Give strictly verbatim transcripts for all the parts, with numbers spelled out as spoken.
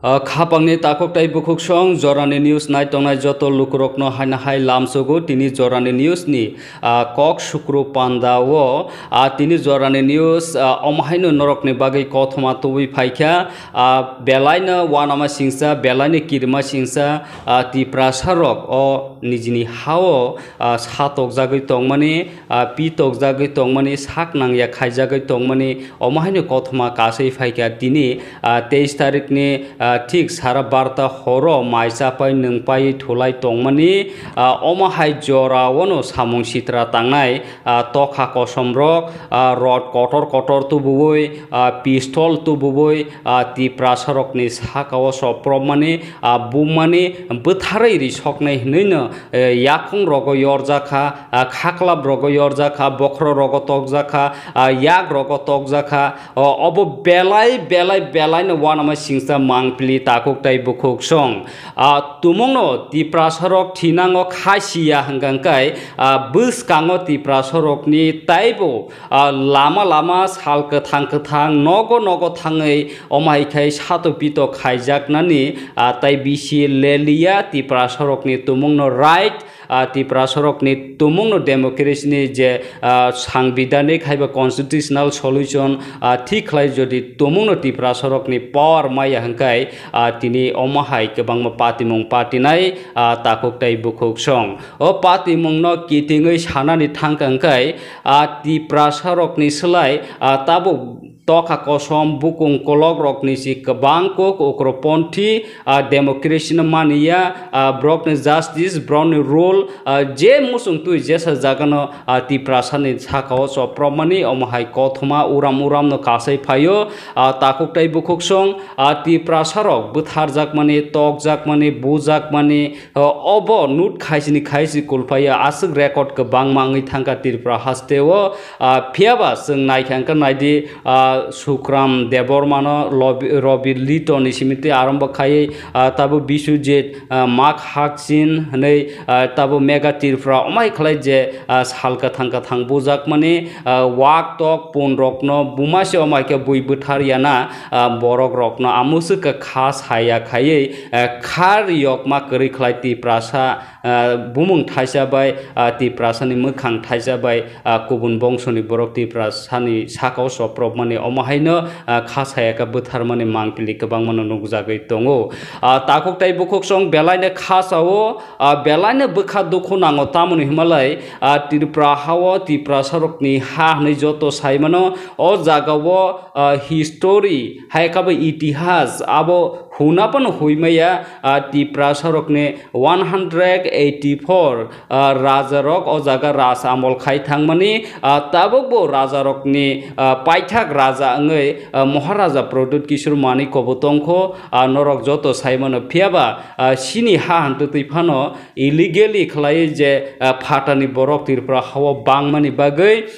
Ah, khapangni takhuk tei bukhuk song jorani news nai tongnai joto lukurokno haino hai lamsogo tini jorani news ni, ah, kok sukru panda o, ah, tini jorani news, ah, omo haino norokni bagwi kothoma tubui phaikha, ah, belaino wanama singsa, belaino kirima singsa, ah, Tiprasa rok o nijini hao, ah, satokjagwi tongmani, ah, pitokjagwi tongmani, sak nangya khaijagwi tongmani, omo haino kothoma kasui phaikha tini, ah, teis tarikni, ah, thik sara barta horo mai chapai nwngpai thulai tongmani, ah, omo hai joraono samung sitra tangnai, ah, tokha kosomrok, ah, rod kotor kotor tubuwi, ah, pistol tubuwi, ah, Tiprasarokni sakao chopropmani, ah, bumani bwtharwi risoknai hwnwino, eh, yakhung rogo yorjakha, ah, khaklap rogo yorjakha, bokhro rogo tokjakha, ah, yak rogo tokjakha, o, obo belai, belai, belaino wanama singsa mangpili takhuk tei bukhuk song. Ah, tumungno Tiprasarok thinango kha siya hwnkha hwnkhe, ah, bwskango Tiprasarokni taibo, ah, lama lama sal kwthang kwthang nogo nogo thangwi omo hai khai sato pito khaijaknani, ah, tai bisi leliya Tiprasarokni tumungno right, ah, Tiprasarokni tumungno democracy ni je, ah, sangbidanik haiba constitutional solution, ah, thik khlai jodi tumungno Tiprasarokni power maya hwnkhe, ah, tini omo hai kwbangma patimung patinai, ah, takhuk tei bukhuk song. O patimungno kitingwi sanani thangkha hwnkhe, ah, Tiprasarokni slai, ah, tabuk tokha kosom bukung kolok rokni si kwbang kok ugroponthi, ah, democracy no maniya, ah, borokni justice, borokni rule, ah, je muchung twi jesa jagano, ah, Tiprasani sakao chopropmani omo hai kothoma uram uram no kasai phaio, ah, takhuk tei bukhuk song, ah, Tiprasarok bwtharjakmani, tokjakmani, bujakmani, ah, obo nut khaisini khaisi kulphaiya aswk record kwbangma wngwi thangkha Tripura hasteo, ah, phiyaba chwng naikha hwnkhe naidi, ah, Sukram Debbarmano Lobi-, Robi Litoni simi twi arombo khaiwi, ah, tabo Biswajit, ah, Mak Hakchin hwnwi, ah, tabo Mega Tripura omai khlai je, ah, sal kwthang kwthang bujakmani, ah, wak tok pun rokno buma se omai khe bui bwthar yana, ah, borok rokno amwswk khe kha saya khaiwi, ah, kha riyokma kwrwi khlai Tiprasa, ah, bumung thaisa bai, ah, Tiprasani mwkhang thaisa bai, ah, kubun bongsoni borok Tiprasani sakao chopropmani omo haino, ah, kha sayaka bwtharmani mangpili kwbangmano nukjagwi tongo. Ah, takhuk tei bukhuk song belaino kha sao, ah, belaino bwkha dukhu nango tamoni hwnmalai, ah, Tripura hao Tiprasarokni ha hwnwi joto saimano o jagao, ah, history hai khe bo itihas abo huna phano huimaya, ah, Tiprasarokni one hundred eighty four, ah, rajarok o jaga raj amol khai thangmani, ah, tabukbo rajarokni, ah, paithak raja wngwi, ah, Maharaja Pradyut Kishore Manikya bo tongkho, ah, norok joto saimano. Phiyaba, ah, chini ha hantwtwi phano illegally khlaiwi je, ah, phatani borok Tripura hao bangmani bagwi,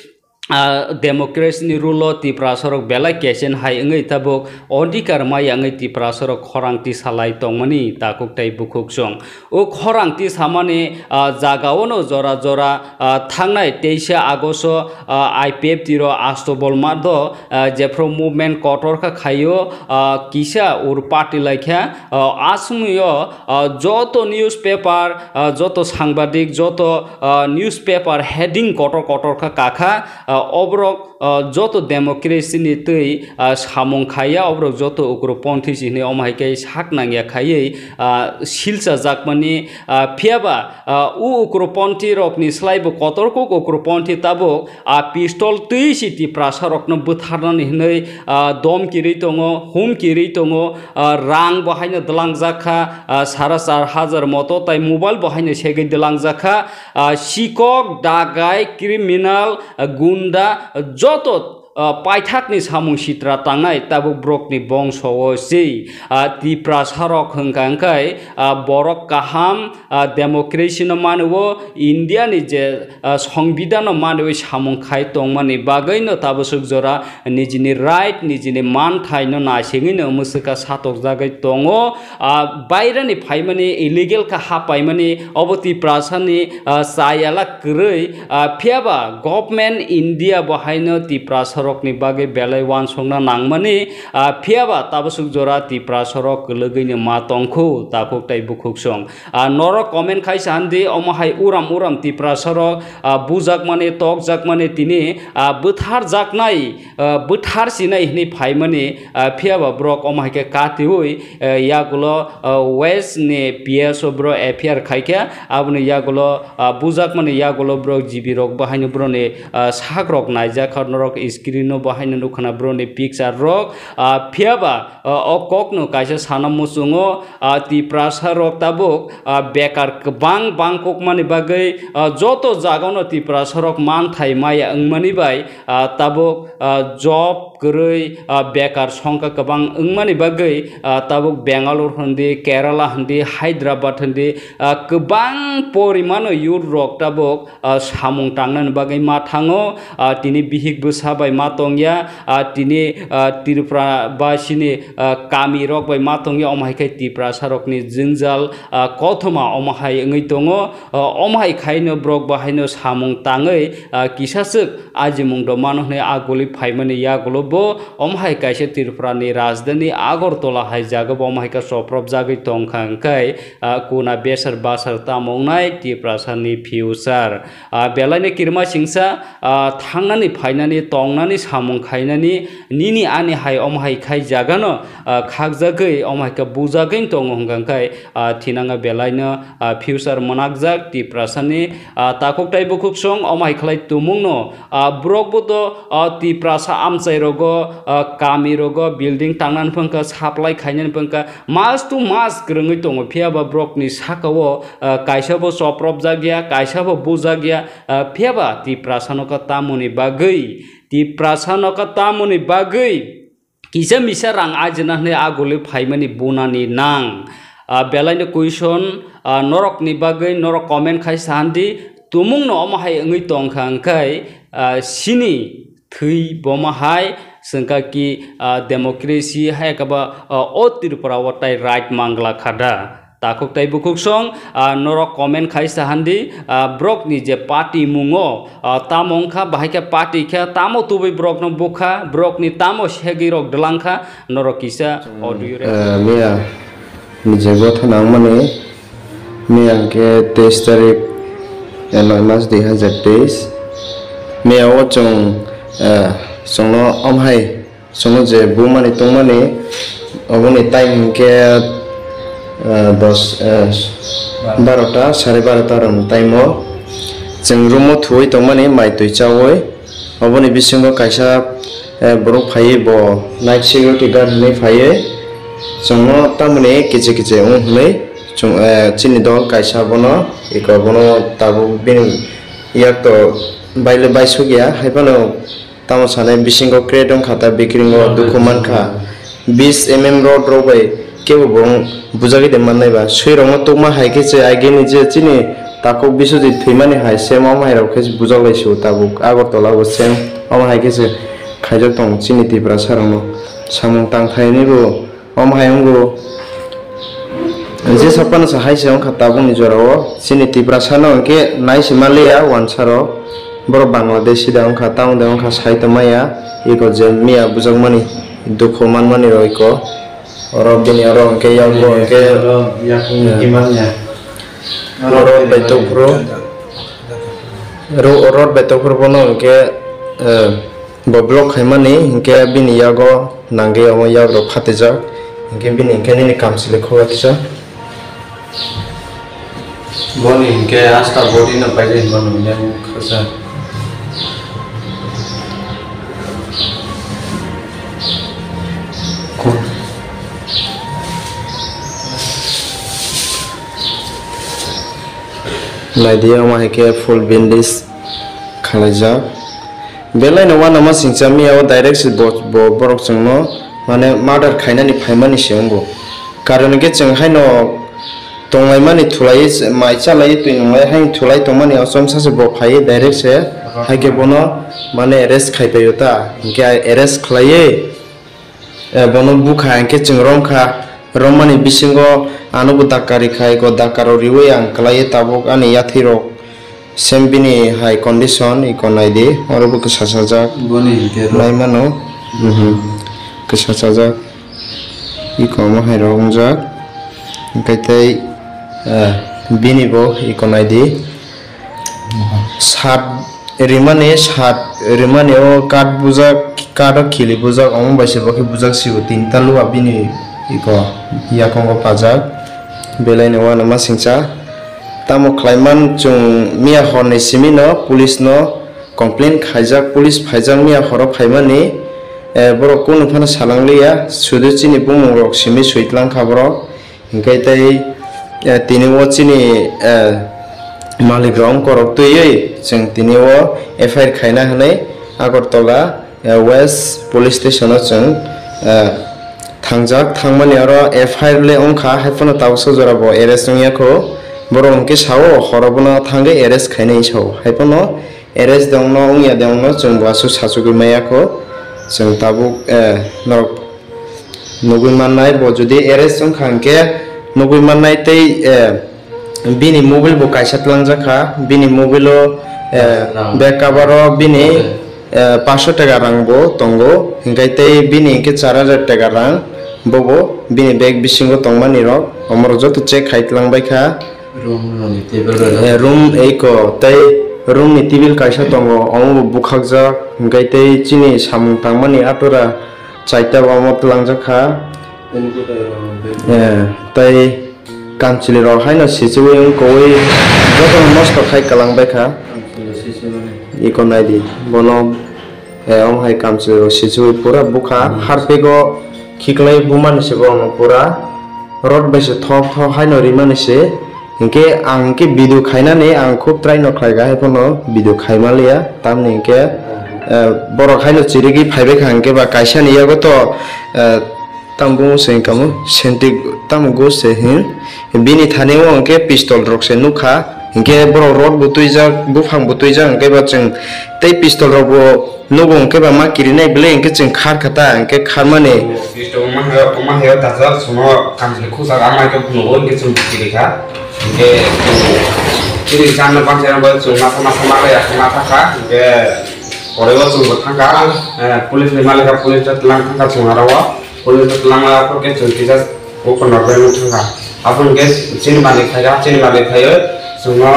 ah, democracy ni rule o Tiprasarok belai kechen hai wngwi tabuk odhikar maya wngwi Tiprasarok khorang tisalai tongmani takhuk tei bukhuk song. O khorang tisamani, ah, jagaono jora jora, ah, thangnai teisa August o, ah, I P F T ro Astobol Mardo, ah, jephru movement kotor kha khaio, ah, kisa ur party laikha, ah, aswngmio, ah, joto newspaper, ah, joto sangbadik, joto, ah, newspaper heading kotor kotor kha kakha, ah, oborok, ah, joto democracy ni twi, ah, samung khaiya, oborok joto ugroponthi si hinwi omo hai khe sak nangya khaiwi, ah, silchajakmani, ah, phiyaba, ah, o ugroponthi rokni slai bo kotor kuk ugroponthi tabuk, ah, pistol twi si Tiprasa rokno bwtharnani hinwi, ah, dom kirwi tongo, hum kirwi tongo, ah, rang bo haino dwlangjak kha, ah, sara char hajar moto tai mobile bo haino segwi dwlangjak kha, ah, sikok, dagai, criminal, ah, gunda, joto, ah, paithakni samung sitra tangnai tabuk borokni bongso o se, ah, Tiprasa rok hwnkha hwnkhe, ah, borok kaham, ah, democracy no mani o India ni je, ah, songbidhan no mani o samung khai tongmani bagwi no tabuk swk jora nijini right, nijini manthai no naisingwi no mwswkha satokjagwi tongo. Ah, bairani phaimani illegal kha ha paimani obo Tiprasa ni, ah, chayala kwrwi, ah, phiyaba government India bo haino Tiprasa rokni bagwi belai uansukna nangmani, ah, phiyaba tabasuk jora Tiprasa rok kwlwgwino ma tongkhu takhuk tei bukhuksong. Ah, norok comment khaisa handi, omo hai uram uram Tiprasa rok, ah, bujakmani, tokjakmani tini, ah, bwtharjaknai, ah, bwthar sinai hwnwi phaimani, ah, phiyaba borok omo hai khe katiui, ah, yagulo, ah, West ni P S o borok F I R khaikha, aboni yagulo, ah, bujakmani yagulo borok G B rok bahaino boroni, ah, sak rok naijak kha, norok screen o bahaino nukha na boroni picture rok, ah, phiyaba, ah, o kokno kaisa sana muchungo, ah, Tiprasa rok tabuk, ah, bekar kwbang bangkukmani bagwi, ah, joto jagano Tiprasa rok manthai maya wngmani bai, ah, tabuk, ah, job kwrwi, ah, bekar songkha kwbang wngmani bagwi, ah, tabuk Bangalore hindi, Kerala hindi, Hyderabad hindi, ah, kwbang porimano youth rok tabuk, ah, samung tangnani bagwi ma thango, ah, tini bihik bwsa bai ma tongya, ah, tini, ah, Tripura ba sini, ah, kami rok bai ma tongya, omo hai khe Tiprasa rokni jwngjal, ah, kothoma omo hai wngwi tongo, ah, omo hai khaino borok bahaino samung tangwi, ah, kisaswk ajimung do mano hwnwi aguli phaimani yagulo bo omo hai kaisa Tripura ni rajdhani Agartala hai jaga bo omo hai khe chopropjagwi tongkha hwnkhe, ah, kuna besar basar tamo wngnai Tiprasa ni future. Ah, belai ni kirima singsa, ah, thangnani phainani tongnani samung khainani nini ani hai omo hai khai jagano, ah, khakjagwi omo hai khe bujagwi tongo hwnkha hwnkhe, ah, thinanga belai no, ah, future mwnakjak Tiprasa ni, ah, takhuk tei bukhuksong omo hai khlai tumung no, ah, borok bo to, ah, Tiprasa amchai rogo, ah, kami rogo building tangnani phangkha, supply khainani phangkha, mas to mas kwrwngwi tongo, phiyaba borokni saka o, ah, kaisa bo chopropjak ya, kaisa bo bujak ya, ah, phiyaba Tiprasa no kha tamoni bagwi, Tiprasa no kha tamoni bagwi, kisa misa rang ajina hwnwi aguli phaimani bunani nang. Ah, belai no question, ah, norokni bagwi norok comment khai sa handi, tumung no omo hai wngwi tongkha hwnkhe, ah, sini thwi bomo hai swngkha ki, ah, democracy hai khe ba, ah, o Tripura o tai right mangla kha da? Takhuk tei bukhuksong, ah, norok comment khai sa handi, ah, borokni je party mungo, ah, tamo wngkha, bahai khe party khe tamo tubui borokno bukha, borokni tamo segwi rok dwlang kha, norok kisa audio re- Eh, miya ni je gotha nangmani, miya hwnkhe teis tarik, eh, noi mas dui hazar teis. Miya o chwng, eh, chwngno omhai Chwngno je bumani tongmani, oboni time hinkhe, ah, dos, ah, barota, sare barota rokni time o chwng room o thuwi tongmani, mai twi chawi. Oboni bisingo kaisa, eh, borok phaiwi, bo night security guard hinwi phaiwi chwngno tamoni kichi kichi wng hinwi chwng, eh, chini dol kaisa bono eko bono tabuk bini yak to baile baisuk ya, hai phano Tamo sanai bisingo crate wngkha ta, bikringo dukhu mankha. Bis M M rod rok bai kebo bo bujagwi de mannai ba. Swi rokno tukma hai khe se agini je chini takhuk Biswajit thwimani hai same omo hai rok khe se bujak lai sio tabuk. Agartala bo same omo hai khe se khaijak tongo chini Tiprasa rokno. Samung tangthaini bo Omo hai wngo, jesa phano sa hai se wngkha tabukni jorao, chini Tiprasa no hwnkhe nai se manliya uansaro, borok Bangladeshi da wngkha, tamo da wngkha sai tongmaya, eko je miya bujakmani, dukhu manmani rok eko, oro bini oro hwnkhe yakbo hwnkhe, eh, rod bai tokphuru, ro-, rod bai tokphuru bono hwnkhe, eh, Bo block khaimani hinkhe bini yago nangwi omo yagrok phatijak, hinkhe bini hinkhe nini kamchwlwi khuloksa. Boni hinkhe asta body no paide hinmano yang khasa. Naidi omo hinkhe full bandage khalaijak. Belai no uanama singcha miya o direct se bo, bo borok chwngno mane murder khainani phaimani se wngo. Karon hinkhe chwng haino tonglaimani thulaiwi mai chalaiwi twi nwnglai haino thulai tongmani o chomsa se bo phaiwi direct se haikhe bono mane arrest khaipaio ta. Hinkhe arrest khlaiwi, eh, bono bukha hinkhe chwng romkha, rommani bisingo ano bo dakka rikha, eko dakka rok riwi ang kwlaiwi tabuk ani yathwi rok Same bini hai condition, iko naidi, oro bo kwsa sajak. Boni hinkhe ro- Naimano, mhm, kwsa sajak. Iko omo hai rok wngjak. Hwnkhe tei, eh, bini bo iko naidi. Sat rimani, sat rimani o kat bujak, kat o khili bujak, omo bai se bo khe bujak sibo tinta lua bini iko yakongo pajak. Belai no uanama singcha. Tamo khlaiman chwng miya horni simi no police no complain khaijak, police phaijak miya horo phaimani, eh, borok kunu phano salangliya, sudu chini bumung rok simi swi tlang kha borok. Hinkhe tei, eh, tini o chini, eh, malik rok wngkorok twiwi chwng tini o F I R khaina hwnwi Agartala, eh, West Police Station o chwng, eh, thangjak, thangmani oro F I R le wngkha, haiphano tabuksa jora bo arrest wngya kho. Borok hwnkhe sao horo bono thangwi arrest khainai sao, haiphano arrest de wngno wngya de wngno chwng bo aswk sachugwi maya kho. Chwng tabuk, eh, norok nugwi mannai, bo jodi arrest wngkha hwnkhe nugwi mannai tei, eh, bini mobile bo kaisa tlangjak kha, bini mobile o, eh, Rang. Bag cover o bini, Okay. Eh, paanso taka rang bo tongo, hinkhe tei bini hinkhe char hajar taka rang bobo bini bag bisingo tongmani rok, omorok joto check khai tlang bai kha. Room rokni table rok. Eh, room eiko tei room ni table kaisa tongo, omo bo bukhakjak, hinkhe tei chini samung tangmani atora chaita bo omo tlangjak kha. Tini khe tei rok bag. Eh, tei kamchwlwi rok haino sichiwi wngkoi jotono nosto khai kwlang bai kha. Kamchwlwi sichiwi. Iko naidi, bono, eh, omo hai kamchwlwi rok sichiwi pura bukha, hmm, harpego khiklai bumani se borokno pura rot bai se thok thok haino rimani se. Hinkhe ang hinkhe video khainani ang khub try no khlai kha, haiphano video khai manliya, tamni hinkhe, eh, borok haino chirigwi phaibai kha, hinkhe ba kaisani yago to, eh, tamo bumung se hinkha mo, senti tamo go se hin, bini thani o hinkhe pistol rok se nukha, hinkhe borok rot bo twijak, buphang bo twijak, hinkhe ba chwng tei pistol rok bo nugo hinkhe ba ma kirinai belai hinkhe chwng khar kha ta, hinkhe kharmani. Pistol ma hayo, ma hayo ta sa, suno kamchwlwi khusa amai to nugo hinkhe chwng kiri kha, hinkhe chwng kiri kha, no bangsa no chwng masa masa ma ya ma kha kha, hinkhe pore o chwng bo thang kha, eh, police ni malika police ta lang thang kha chwng aro o. Police twlangma aphuru khe chwng kisa buphang rok bai wng thang kha. Aphuru khe chini malik phai kha, chini malik phaiwi chwngno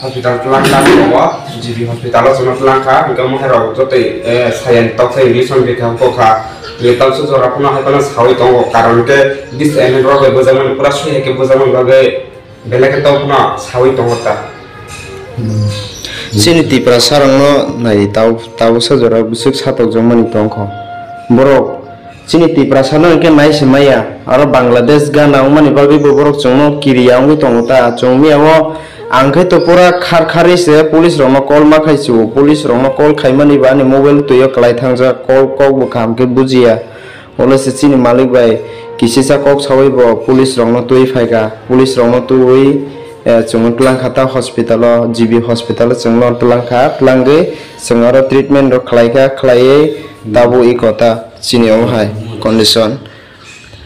hospital twlang kha, abo G B hospital o chwngno twlang kha. Hwnkhe omo hai rok jotoi, eh, sayani tok sai injection ri kha, kok kha. Hwnkhe tabuksa jora phano hai phano saui tongo, karon khe dis M N rok bai bujakmani, pura sui hai khe bujakmani bagwi. Belai khe tok phano saui tongo ta. Hmm. Chini Tiprasa rokno nai, tab-, tabuksa jora bwswk satokjakmani tongkho. Borok chini Tiprasa no hinkhe nai se maya. Aro Bangladesh, Ghana wngmani bagwi bo borok chwngno kiriya wngwi tongo ta. Chwng miyao ang khe to pura khar kharwi se police rokno call ma khai su. Police rokno call khaimani ba ani mobile twi o kwlai thangjak, call kok bo kaham khe bujiya. Ulo se chini malik bai kisisa kok saui bo police rokno twi phaikha. Police rokno twiwi, eh, chwngno twlang kha ta hospital o, G B hospital o chwngno twlang kha. Twlangwi chwng aro treatment rok khlai kha, khlaiwi tabuk iko ta chini omo hai condition.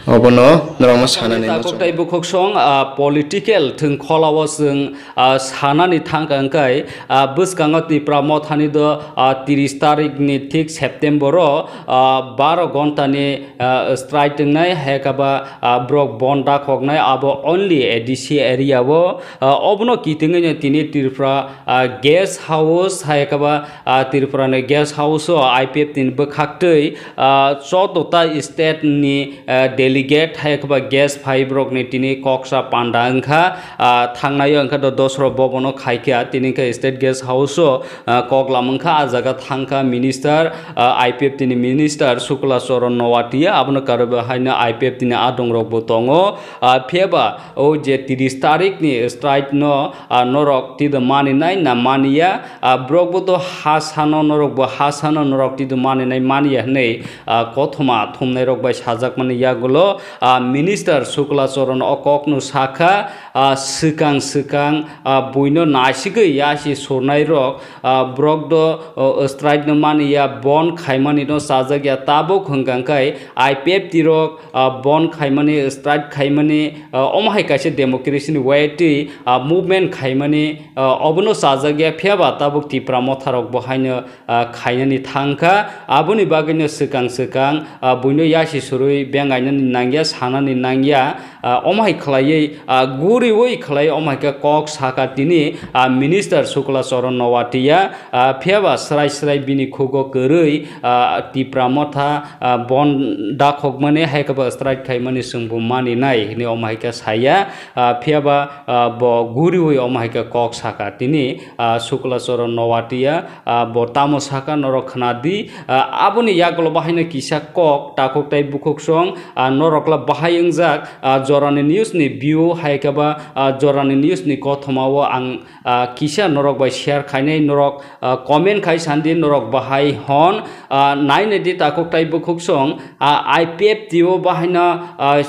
Obono norokno sanani muchung. Tabuk tei bukhuk song, ah, political thwng kholao chwng, ah, sanani thangkha hwnkhe, ah, bwskango Tipra Mothani do, ah, tris tarikni thik September o, ah, baro ghontani, ah, strike tongnai, hai khe ba, ah, borok bon dakhoknai, abo only A D C area o, ah, obono kitingwi no tini Tripura, ah, guest house, hai khe ba, ah, Tripura ni guest house o I P F ni bwkhaktwi, ah, choudo ta state ni, ah, delegate, hai khe ba guest phai borok ni tini kok sa panda wngkha, ah, thangnai o wngkha do dosro bobono khai kha, tini wngkha state guest house o, ah, kok lam wngkha, ah jaga thangkha minister, ah, I P F ni minister Shukla Charan Noatia, abono karwi bo haino I P F ni adong rok bo tongo, ah, phiya ba o je tris tarik ni strike no, ah, norok twido maninai na maniya, ah, borok bo to ha sano norok bo ha sano norok twido maninai maniya hinwi, ah, kothoma thumnai rok bai sajakmani yagulo, ah, Minister Shukla Charan o kokno sakha, ah, swkang swkang, ah, buino naisigwi yasi surnai rok, ah, borok do, oh, strike no mani ya, bon khaimani no chajak ya, tabuk hwnkha khe I P F T rok, ah, bon khaimani, strike khaimani, ah, omo hai kaisa democracy ni way twi, ah, movement khaimani, ah, obono chajak ya, phiya ba tabuk Tipra motha rok bo haino, ah, khainani thangkha. Aboni bagwino swkang swkang, ah, buino yasi surwi bengainani nangya, sanani nangya, ah, omo hai khlaiwi, ah, guriwi khlai omo hai khe kok sakha tini, ah, Minister Shukla Charan Noatia, ah, phiya ba srai srai bini khugo kwrwi, ah, Tipra motha, ah, bon dakhokmani hai khe bo strike khaimani chwngbo maninai hwnwi omo hai khe saya, ah, phiya ba, ah, bo guriwi omo hai khe kok sakha tini, ah, Shukla Charan Noatia, ah, bo tamo sakha norok khna di, ah, aboni yagulo bahaino kisa kok takhuk tai bukhuk song, ah, norokla bahai wngjak, ah, jorani news ni view hai khe ba, ah, jorani news ni kothoma o ang, ah, kisa norok bai share khainai, norok, ah, comment khai sandi norok bahai hwn, ah, nainai di takhuk tai bukhuk song, ah, I P F T o bahaino, ah,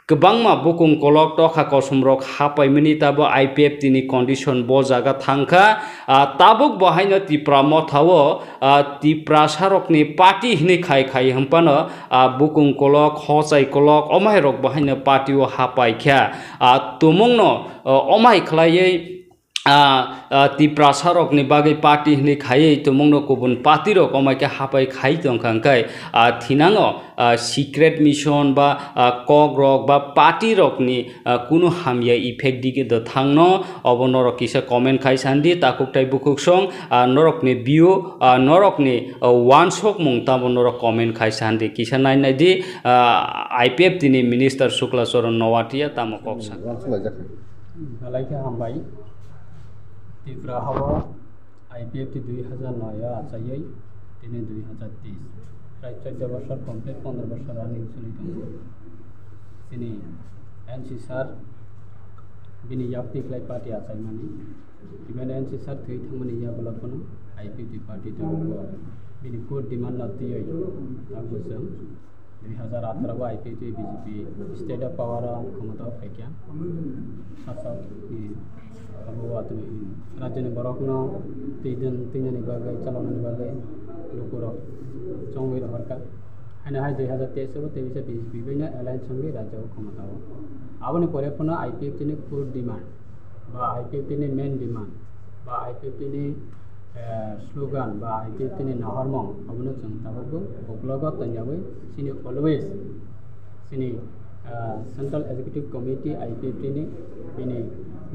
kwbangma bukung kolok tokha kosom rok hapaimani tabo I P F T ni condition bo jaga thangkha. Ah, tabuk bo haino Tipra motha o, ah, Tiprasa rokni party hwnwi khai khai hwnphano, ah, bukung kolok, hochai kolok, omai rok bo haino party o hapai kha. Ah, tumungno, ah, omai khlaiwi, ah, ah, Tiprasa rokni bagwi party hwnwi khaiwi tumungno kubun party rok omai khe hapai khai tongkha hwnkhe, ah, thinango, ah, secret mission ba, ah, kok rok ba party rokni, ah, kunu hamya effect dige do thangno, obo norok kisa comment khai sandi takhuk tai bukhuk song, ah, norokni view, ah, norokni, ah, wansokmung tamo norok comment khai sandi kisa nai nai di, ah, I P F T ni minister Shukla Charan Noatia tamo kok sa. Belai khe hambai. Tripura hao I P F T dui hazar noi o achaiwi tini dui hazar teis. Prai chaudo bosor complete, pondro bosor running choli tongo. Chini N C sir bini yak tikhlai party achaimani. Tibani N C sir thwi thangmani yagulo phano I P F T party tongo. Bini core demand no twiwi tabuk chwng dui hazar atharo o I P F T B J P state o power o khomota o phaikha. Sasok, hmm, abo watwi, hmm, rajyoni borokno twi dwn, twinani bagwi, chaloknani bagwi lukurok chongwi rohorkha. Haino hai dui hazar teis o bo tei bisa B J P bai no alliance wngwi rajyo o khomota o. Aboni pore phano I P F T ni core demand ba I P F T ni main demand ba I P F T ni, eh, slogan ba I P F T ni nahormung, obono chwng tabukbo uklogo toniyawi chini always chini, eh, Central Executive Committee I P F T ni bini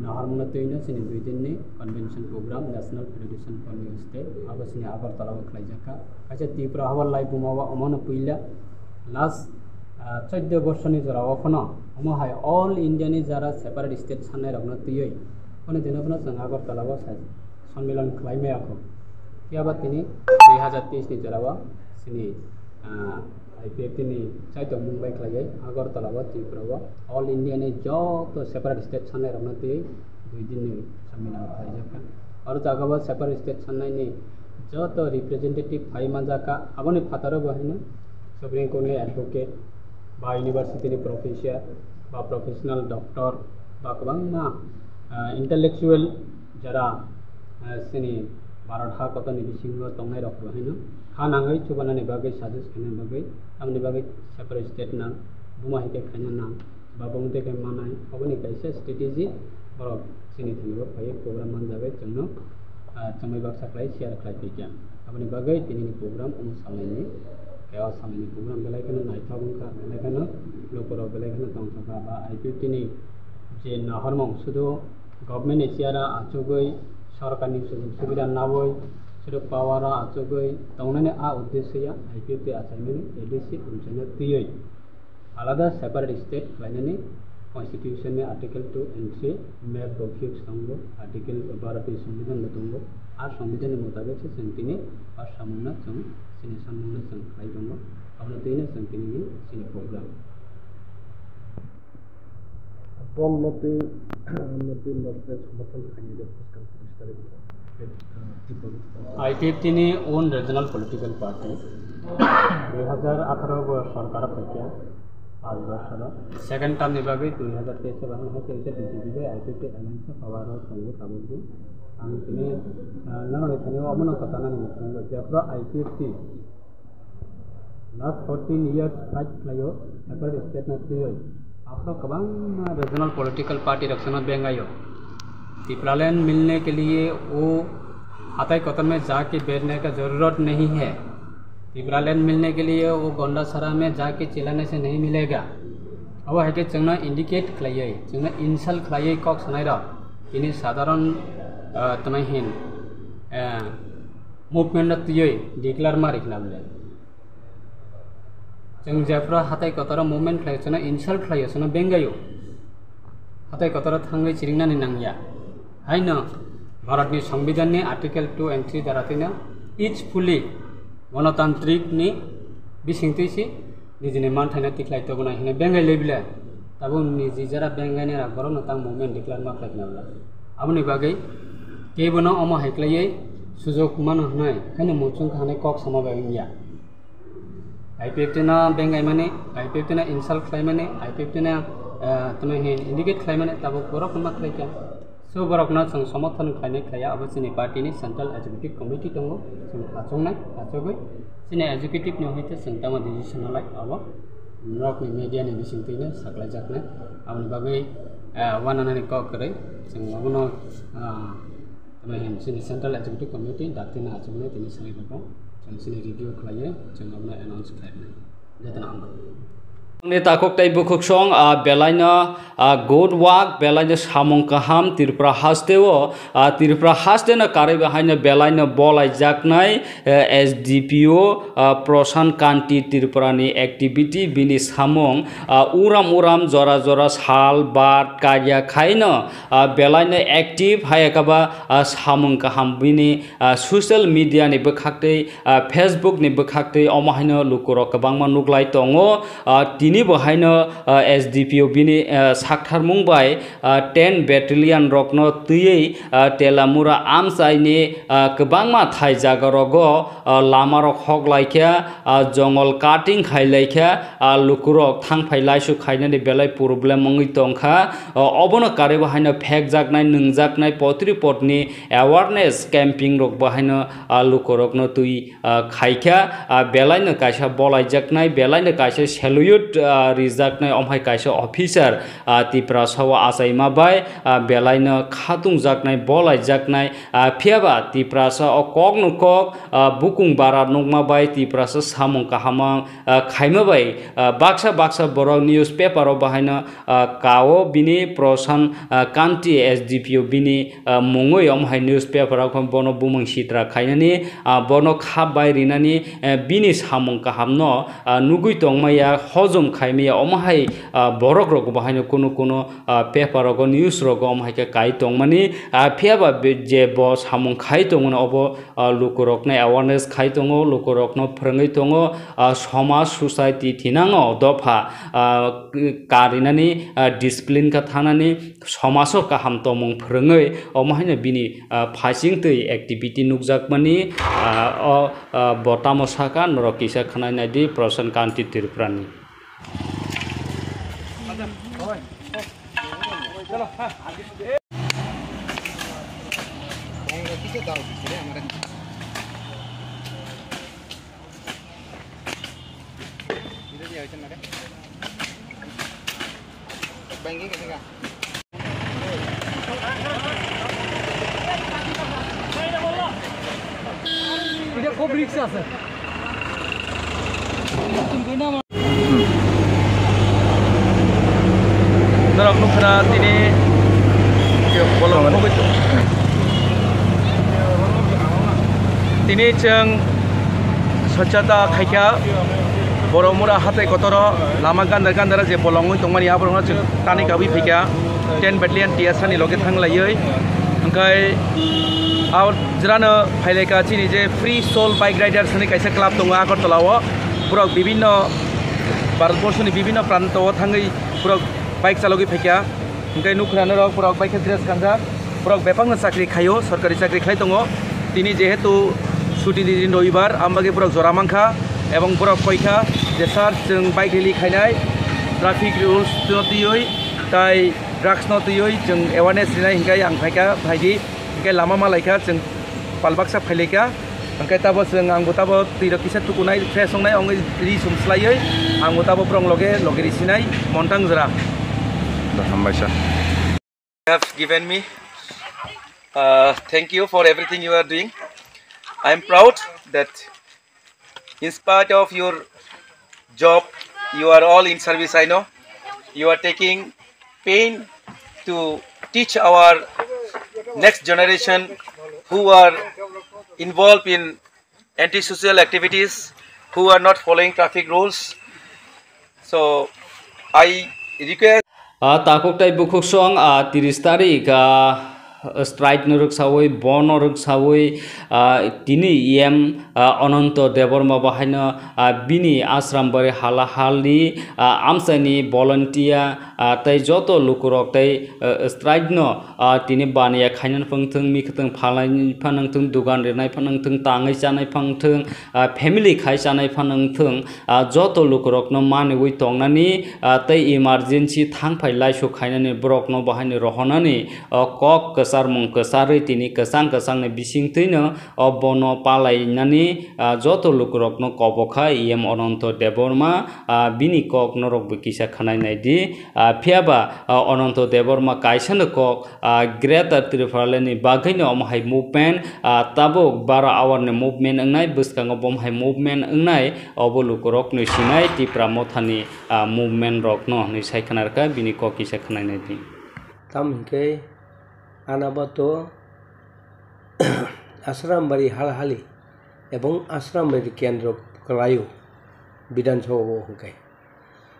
nahormungno twino chini dui din ni convention program National Federation for New State abo chini Agartala o khlaijakha. Kaisa Tripura hao lai buma o omono puila last, ah, chaudo borsoni jora o phano omo hai all India ni jara separate state sanai rokno twiwi phano dino phano chwng Agartala o sai sonmilan khlai maya kho. Phiya ba tini dui hazar teis ni jora o chini, ah, I P F T ni chaitok mung bai khlaiwi Agartala o Tripura o all India ni joto separate state sanai rokno twiwi dui din ni sonmilan khlaijakha. Oro jaga o separate state sanai ni joto representative phai manjakha, aboni phataro bo haino Supreme Court ni advocate ba university ni professor ba professional doctor ba kwbangma, ah, intellectual jara, ah, chini Bharat ha kotor ni bisingo tongnai rok bo haino ha nangwi chubanani bagwi suggest khaina bagwi, tamoni bagwi separate state nang, buma hai khe khaina nang. Ba bongtwi khe manai, oboni kaisa strategy borok chini thani bo phaiwi program manjagwi chwngno, ah, chwngwi baksa khlai share khlai phaikha. Aboni bagwi tinini program omo salnini, khe o salnini program belai kheno naithok wngkha, belai kheno lukurok belai kheno tongthokha. Ba I P F T ni je nahormung sudu government ni chair o achugwi, sorkarni sujog subida nawi, sudu power o achugwi tongnani a uddesyo ya I P F T achaimani A D C amchaino twiwi alada separate state khlainani constitution ni article two and three, map bo fix tongo, article Bharat ni Songbidan bo tongo. A Songbidan ni mutabik se chwng tini o samung no chwng chini samung no chwng khlai tongo. Abono twi no chwng tini ni chini program. Bong no twi, no twi no twi somorthon khainai de phuskang tris tarik. I P F T ni own regional political party dui hazar atharo bo sorkar phaikha. Second term ni bagwi dui hazar teis o bahai hai khe B J P bai I P F T alliance o power o tongo tabukbo. Ang tini, ah, norokni thani o omono kwchanani muchungo jephru I P F T last fourteen years fight khlaio, separate state no twiwi. Aphuru kwbangma regional political party rok chwngno bengaio. Tipraland milne ke liye wo hatai kotor mein jaake baithne ka zarurat nahi hai. Tipraland milne ke liye wo Gondasara mein jaake chillane se nahi milega. Abo hai khe chwngno indicate khlaiwi, chwngno insult khlaiwi kok sanai rok. Tini sadharan, ah, tamo hin, ah, movement no twiwi declare ma rikna bole. Chwng jephru hatai kotoro movement khlaio, chwngno insult khlaio, chwngno bengaio. Hatai kotoro thangwi chiringnani nangya. Haino Bharatni Songbidanni Article two and three dara twino peacefully, gonotantrik ni bisingtwi si nijini manthaino tikhlai tongna hino bengai lebile. Tabuk niji jara bengaini rak borokno tang movement declare ma khlai khna bwla. Aboni bagwi kebono omo hai khlaiwi sujok mano hwnwi haino muchung kha hwnwi kok sama bai wngya. I P F T no bengaimani, I P F T no insult khlaimani, I P F T no, eh, tamo hin indicate khlaimani, tabuk borok ma khlai kha. So borokno chwng somorthon khlainai khlaiya, abo chini party ni central executive committee tongo, chwng achuknai, achugwi chini executive ni hoite chwng tamo decision nalai, abo norokni media ni bisingtwino saklaijaknai. Aboni bagwi, eh, uananani kok kwrwi chwng abono, ah, tamo hin chini central executive committee dakti no achuknai tini sari rokno chwng chini review khlaiwi chwng abono announce khlainai. Jotono hambai. Ni takhuk tei bukhuk song, ah, belaino, ah, good work, belaino samung kaham Tripura hasteo, ah, Tripura hasteno karwi bahaino belaino bolaijaknai, eh, S D P O, ah, Prasant Kanti Tripurani activity bini samung, ah, uram uram jora jora sal bat karya khaino, ah, belaino active hayakaba, ah, samung kaham bini, ah, social media ni bwkhaktwi, ah, Facebook ni bwkhaktwi omo haino lukurok kwbangma nuklai tongo. Ah, tini bo haino, ah, S D P O bini, ah, saktharmung bai, ah, ten battalion rokno twiwi, ah, Telamura amchaini, ah, kwbangma thai jaga rogo, ah, lama rok hok laikha, ah, jongol cutting khai laikha, ah, lukurok thangphai laisu khainani belai problem wngwi tongkha. Ah, obono karwi bo haino phekjaknai, nwngjaknai potri potni awareness camping rok bo haino, ah, lukurokno twi, ah, khaikha, ah, belaino kaisa bolaijaknai, belaino kaisa salute, ah, rijaknai, omhai kaisa officer, ah, Tiprasa o achaima bai, ah, belaino khatungjaknai, bolaijaknai, ah, phiyaba Tiprasa o kokno kok, ah, bukung bara nukma bai Tiprasa samung kaham, ah, khaima bai, ah, baksa baksa borok newspaper o bahaino, ah, kao bini Prasant, ah, Kanti S D P O bini, ah, mungwi omo hai newspaper o bono bumung sitra khainani, ah, bono khap bai rinani, eh, bini samung kahamno, ah, nugwi tongmaya, hojom khaimaya omo hai, ah, borok rok bo haino kunu kunu, ah, paper rogo, news rogo omo hai khe kai tongmani, ah, phiyaba be-, je bo samung khai tongmani obo, ah, lukurokno awareness khai tongo, lukurokno phwrwngwi tongo, ah, somaj, society thinango dopha, ah, karinani, ah, discipline kha thanani, somaso kaham tongmung phwrwngwi, omo haino bini, ah, phaising twi activity nukjakmani, ah, o, ah, bo tamo saka norok kisa khwnai naidi Prasant Kanti Tripurani. এটা খুব রিস্ক আছে। Norok nukha na tini bolong khogwi tong-, tini chwng swchhata khaikha, Boromura hatai kotoro lama gandar gandar je bolong wngwi tongmani aborokno chwng tani kabwi phaikha, ten battalion T S R ni loge thanglaiwi. Hwnkhe a jerano phailaikha chini je Free Soul Bike Riders hinwi kaisa club tongo Agartala o. Borok bibinno Bharatborsoni bibinno pranto o thangwi borok bike chalogwi phaikha. Hwnkhe nukha norok borok bai khe dress kanjak, borok bebakno chakri khaio, sorkari chakri khlai tongo. Tini jehetu chuti ni din robibar, ang bagwi borok jora mankha, ebong borok koikha je, "Sir, chwng bike rally khainai." Traffic rules no twiwi tai drugs no twiwi chwng awareness rinai hinkai ang phaikha, phaidi hinkai lama malaikha, chwng palbaksa phailaikha. Hinkai tabo chwng angbo tabo twi rok kisa tukunai, fresh wngnai, wngwi ri sum slaiwi angbo tabo borok loge loge risinai montang jora. Hambai sir. Have given me. Uh, thank you for everything you are doing. I am proud that in spite of your job, you are all in service, I know. You are taking pain to teach our next generation who are involved in anti-social activities, who are not following traffic rules. So, I request. Ah, takhuk tai bukhuk song, ah, tiris tarik, ah, strike no rwksawi, bono rwksawi, ah, tini E M, ah, Ananto Debbarma bahaino, ah, bini Asrambari hala halni, ah, amchaini volunteer, ah, tei joto lukurok tei, ah, strike no, ah, tini baniya khainani phangthwng, mikhwtwng phalnai phanangthwng, dugan rinai phanangthwng, tangwi chanai phangthwng, ah, family khai chanai phanangthwng, ah, joto lukurokno maniwi tongnani, ah, tei emergency thangphai laisuk khainani borokno bahaino rohornani, ah, kok kwcharmung kwcharwi tini kwchang kwchangni bisingtwino, o bono palainani, ah, joto lukurokno kobokha E M Ananto Debbarma, ah, bini kok norokbo kisa khwnai naidi. Ah, phiyaba, ah, Ananto Debbarma kaisano kok, ah, Greater Tipraland ni bagwino omo hai movement, ah, tabuk baro hour ni movement wngnai, bwskango bo hai movement wngnai, obo lukurokno sinai Tipra Mothani, ah, movement rokno hinwi sai khwnarkha, bini kok kisa khwnai naidi. Tamo hinkhe Anabato Asrambari halhali ebong Asrambari kendro kwlaio Bidhan Sabha o hwnkhe.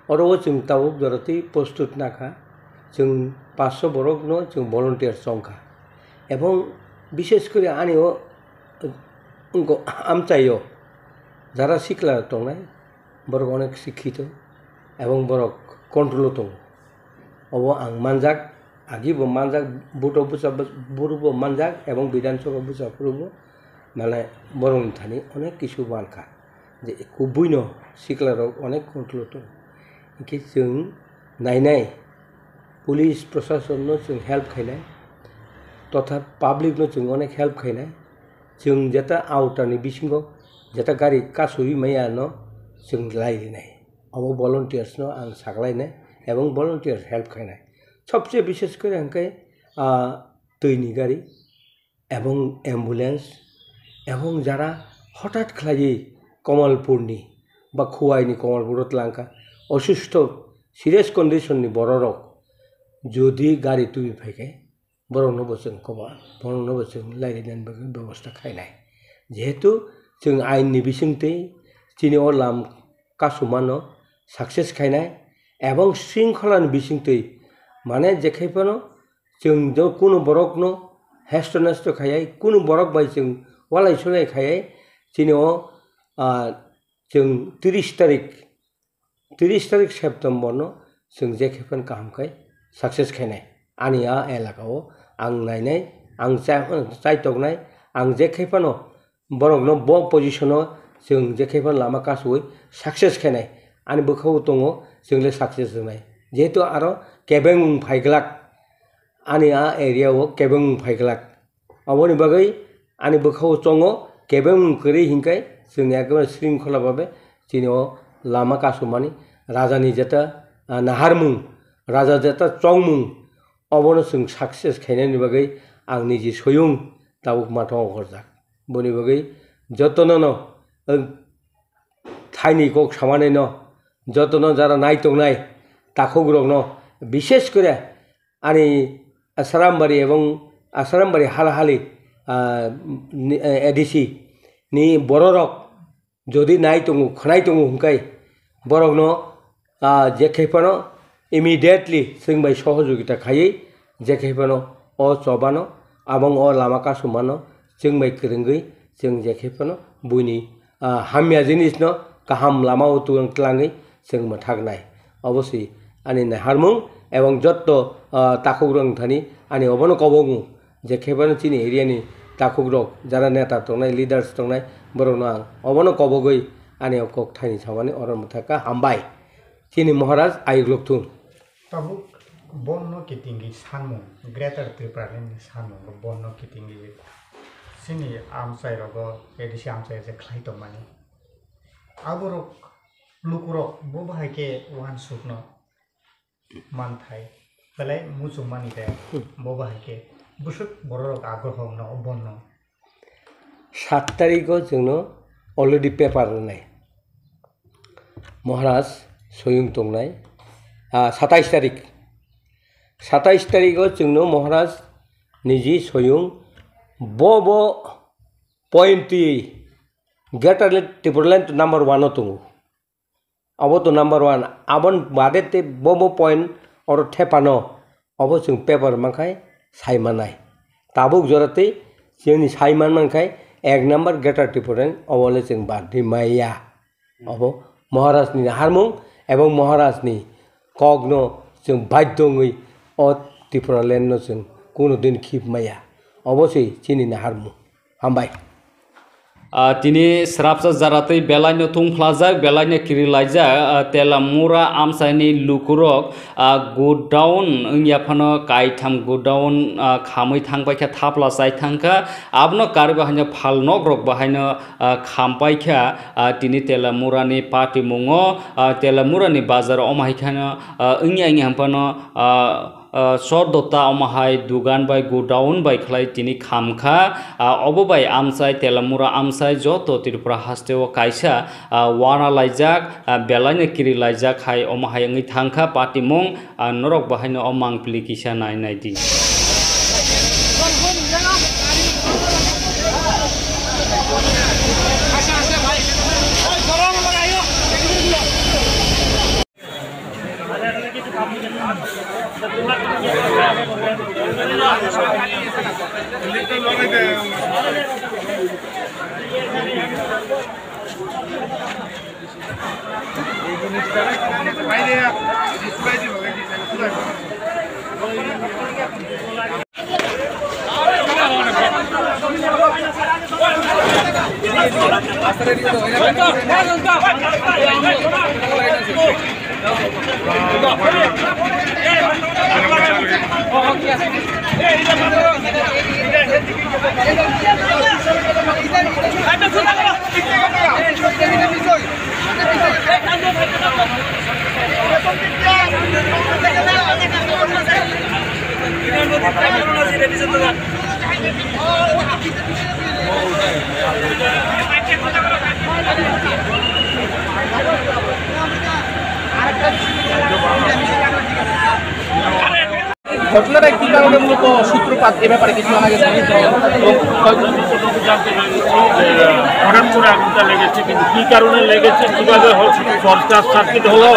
Oro o chwng tabuk jora twi postut nakha, chwng paanch sho borokno chwng volunteer chongkha. Ebong bishes kori ani o wngkha amchaio jara sikla tongnai, borok onek sikhito ebong borok control o tongo. Obo ang manjak, agi bo manjak, buto bwsa buru bo manjak ebong Bidhan Sabha bwsa phuru bo, mane borokni thani onek kisu mankha je kubui no sikla rok onek control o tongo. Hinkhe chwng nainai police prosason no chwng help khainai totha public no chwng onek help khainai. Chwng jeta outer ni bisingo jeta gari kasui maya no chwng lai rinai. Obo volunteers no ang saklainai ebong volunteers help khainai. Sobse bishes kore hwnkhe, ah, twi ni gari ebong ambulance ebong jara hothat khlaiwi Kamalpur ni ba Khowai ni Kamalpur o tlangkha, osustho serious condition ni bororok jodi gari twi phaikhe, borokno bo chwng koba, borokno bo chwng lairina bagwi bebosta khainai. Jehetu chwng ain ni bisingtwi chini o lam kasumano success khainai ebong shringkhola ni bisingtwi, mane jekhai phano chwng jo kunu borokno hesto nesto khaiwi, kunu borok bai chwng walai sulai khaiwi chini o, ah, chwng tris tarik tris tarik September no chwng je khe phano kaham khai success khainai. Ani a elaka o ang nainai, ang chai, chaitoknai, ang je khe phano borokno bo position o chwng je khe phano lama kasui success khainai. Ani bwkha o tongo chwng le success wngnai. Jehetu aro kebengmung phaiglak, ani a area o kebengmung phaiglak. Aboni bagwi ani bwkha o chongo kebengmung kwrwi hinkhe chwng ekdom shringkhola babe chini o lama kasumani rajani jeta, ah, naharmung, raja jeta chongmung, obono chwng success khainani bagwi ang niji soyung tabuk matha ongkhorjak. Boni bagwi jotono no, eh, thaini kok samani no, jotono jara nai tongnai takhukrokno, bishes kore ani Asrambari ebong Asrambari halhali, ah, ni, eh, A D C ni bororok jodi nai tongo, khwnai tongo hwnkhe borokno, ah, je khe phano immediately chwng bai sohojogita khaiwi je khe phano o chobano abong o lama kasumano chwng bai kwrwngwi chwng je khe phano buini ah, hamya jinisno kaham lama o twlang twlangwi chwng mwthaknai. Obo se ani naharmung ebong jotto, ah, takhukrok thani ani obono kobokmung je khe phano chini area ni takhukrok jara neta tongnai, leaders tongnai, borokno ang obono kobogwi ani o kok thaini samani oro mwthakha. Hambai. chini Maharaj ayuk lok thung. Tabuk bono kitingwi sanmung, Greater Tipraland ni sanmung bo bono kitingwi chini amchai rogo, A D C amchai je khlai tongmani. Aborok lukurok bo bahai khe uansukno manthai belai muchungmani de bo bahai khe bwswk bororok agroho wngno bono. Sat tarikh o chwngno already paper rwnai. Maharaj soyung tongnai, ah, satais tarik. Satais tarik o chwngno Maharaj niji soyung bo bo point twi Greater Tipraland number one o tongo. Abo to number one. Abon bade te bo bo point oro thepano obo chwng paper mankhai sai manai. Tabuk jora tei chini sai man mankhai ek number Greater Tipraland obo le chwng bardi maya. Obo Maharaj ni harmung ebong Maharaj ni kok no chwng baidho wngwi o Tipraland no chwng kuno din khip maya. Obo se chini naharmung. Hambai. Ah, tini srapsa jara tei belaino thungphlajak, belaino kirilaijak, ah, Telamura amchaini lukurok, ah, godown wngya phano kaitham godown, ah, khamwi thangpaikha, thapla chai thangkha. Abono karwi bahaino phalnokrok bahaino, ah, khampaikha, ah, tini Telamurani patimungo, ah, Telamurani bazar omo hai kheno, ah, wngya wngya hwnphano, ah, ah, sor dota omo hai dugan bai godown bai khlai tini khamkha. Ah, obo bai amchai Telamura amchai joto Tripura hasteo kaisa, ah, wana laijak, ah, belaino kiri laijak hai omo hai wngwi thangkha patimung, ah, norok bahaino o mangpili kisa nai nai di. ঘটনাটা কি কারণে মূলত সূত্রপাত, এ ব্যাপারে কিছু জানা গেছে? এবং কয়েকজন জানতে পেরেছি যে হঠাৎ করে আগুনটা লেগেছে, কিন্তু কি কারণে লেগেছে, কিভাবে হচ্ছে, শর্ট সার্কিট হলো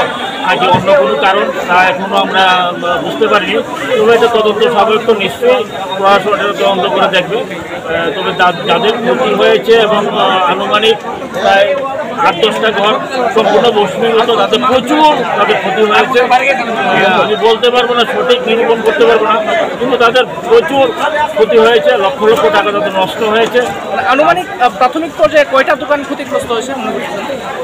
নাকি অন্য কোনো কারণ, তা এখনো আমরা, আহ, বুঝতে পারিনি। তবে এটা তদন্ত সাপেক্ষ তো নিশ্চয়ই প্রশাসন এটা তদন্ত করে দেখবে। আহ, তবে যা-, যাদের ক্ষতি হয়েছে এবং, আহ, আনুমানিক প্রায় আট দশটা ঘর সম্পূর্ণ ভস্মীভূত, তাদের প্রচুর তাদের ক্ষতি হয়েছে। আহ, আমি বলতে পারবো না, সঠিক নিরূপণ করতে পারবো না, কিন্তু তাদের প্রচুর ক্ষতি হয়েছে, লক্ষ লক্ষ টাকা তাদের নষ্ট হয়েছে। মানে আনুমানিক, আহ, প্রাথমিক পর্যায়ে কয়টা দোকান ক্ষতিগ্রস্ত হয়েছে মনে করছেন?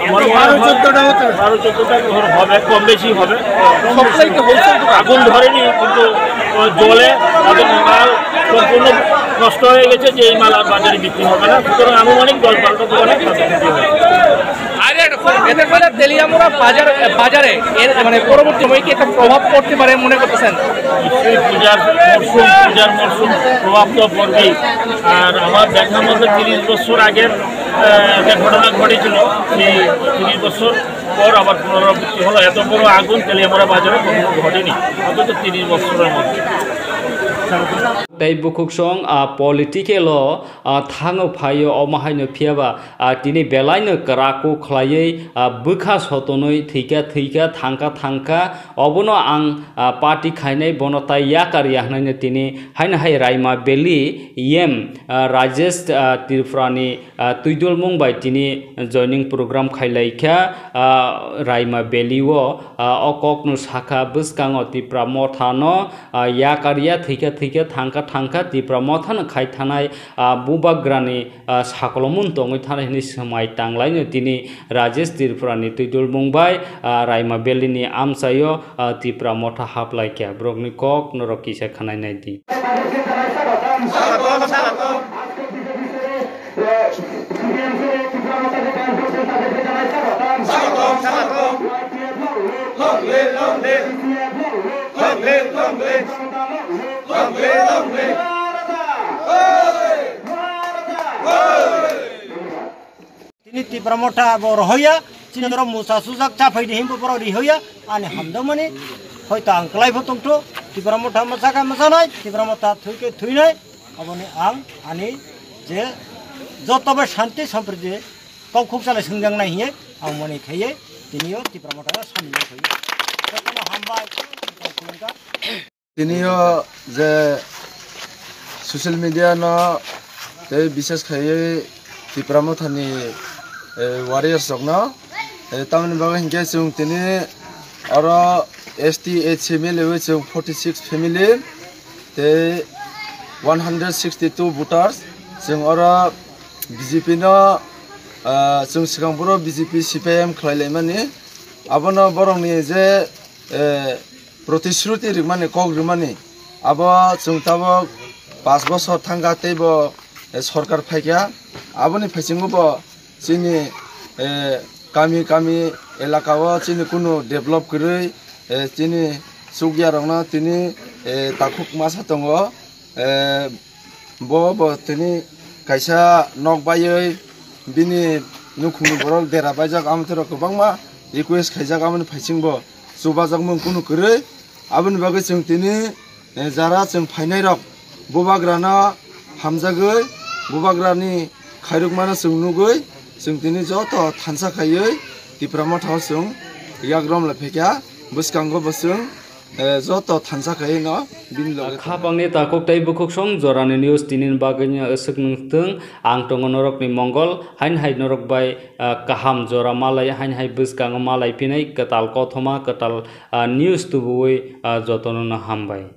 আমার মনে হয় বারো চোদ্দটা হতে পারে। বারো চোদ্দটা ঘর হবে, কম বেশি হবে। সবটাই কি হোলসেল দোকান? আগুন ধরেনি, কিন্তু, আহ, জলে তাদের মাল সম্পূর্ণ নষ্ট হয়ে গেছে, যে এই মাল আর বাজারে বিক্রি হবে না। সুতরাং আনুমানিক দশ বারোটা দোকানে ক্ষতি হয়েছে। এতে করে তেলিয়ামুড়া বাজার, বাজারে এর মানে পরবর্তী সময়ে কি একটা প্রভাব পড়তে পারে মনে করতেছেন? নিশ্চয়ই পূজার মরশুম, পূজার মরশুম প্রভাব তো পড়বেই। আর আমার দেখা মতো তিরিশ বছর আগের, আহ, একটা ঘটনা ঘটেছিল, সেই তিরিশ বছর পর আবার পুনরাবৃত্তি হলো। এত বড় আগুন তেলিয়ামুড়া বাজারে কখনো ঘটেনি, অন্তত তিরিশ বছরের মধ্যে। Tei bukhuksong, ah, political o, ah, thango phaio, omo haino phiyaba, ah, tini belaino kwraku khlaiwi, ah, bwkha sotonwi thwikha, thwikha, thangkha, thangkha, obono ang, ah, party khainai, bono tai yakar ya hwnwi tini haino hai Raima Valley E M, ah, Rajesh, ah, Tripurani, ah, twidulmung bai tini joining program khailaikha, ah, Raima Valley o, ah, o kokno sakha bwskango Tipra Motha no, ah, yakar ya thwikha thwikha thangkha thangkha, Tipra Mothano khai thanai, ah, bubagrani, ah, sakolomung tongwi thanai hwnwi swmai tanglaino tini Rajesh Tripurani twidulmung bai, ah, Raima Valley-ni amchaio, ah, Tipra Motha haplaikha. Borokni kok norok kisa khwnai naidi. Tini Tipra Motha bo rohoya, chini oro musa sujak chaphai di himbo borok rihoya, ani hamdamani hoito ang kwlai bo tongtho, Tipra Motha masaka masanai, Tipra Motha thuike thuinai, aboni ang ani je joto bai shanti sampriti kok khuk chalai swngjak nai hiye ang mani khaiye tini o Tipra Motha samni khaiye. Jotono hambai, kok khulumkha. Tini o je social media no tei bises khaiwi Tipra Mothani, eh, warriors rokno, eh, tamoni bagwi hinkhe chwng tini oro S T H family wi chwng forty six family tei one hundred sixty two voters chwng oro B J P no, ah, chwng swkang phuru B J P C P I M khlai laimani abono borokni je, eh, protishruti rwmani, kok rwmani, abo chwng tabuk pash bosor thangkha teibo, eh, sorkar phaikha. Aboni phaisingo bo chini, eh, kami kami elaka o chini kunu develop kwrwi, eh, chini chukya rokno tini, eh, takhuk masa tongo. Eh, bo, bo tini kaisa nok baiwi bini nukhungni borok dera baijak, amtwrok kwbangma request khaijak, aboni phaichingbo chubajakmung kunu kwrwi. Aboni bagwi chwng tini, eh, jara chwng phainairok bubagrano hamjagwi, bubagrani khairokmano chwng nugwi, chwng tini joto thansa khaiwi Tipra Mothao chwng yagram lai phaikha. Bwskango bo chwng, eh, joto thansa khaiwi no bini loge Khapangni takhuk tei bukhuksong jorani news tinini bagwino aswk nung thung. Ang tongo norokni mongol, haini hai norok bai, ah, kaham jora malai, haini hai bwskango malai phinai kwtal kothoma, kwtal, ah, news tubuwi, ah, jotono no hambai.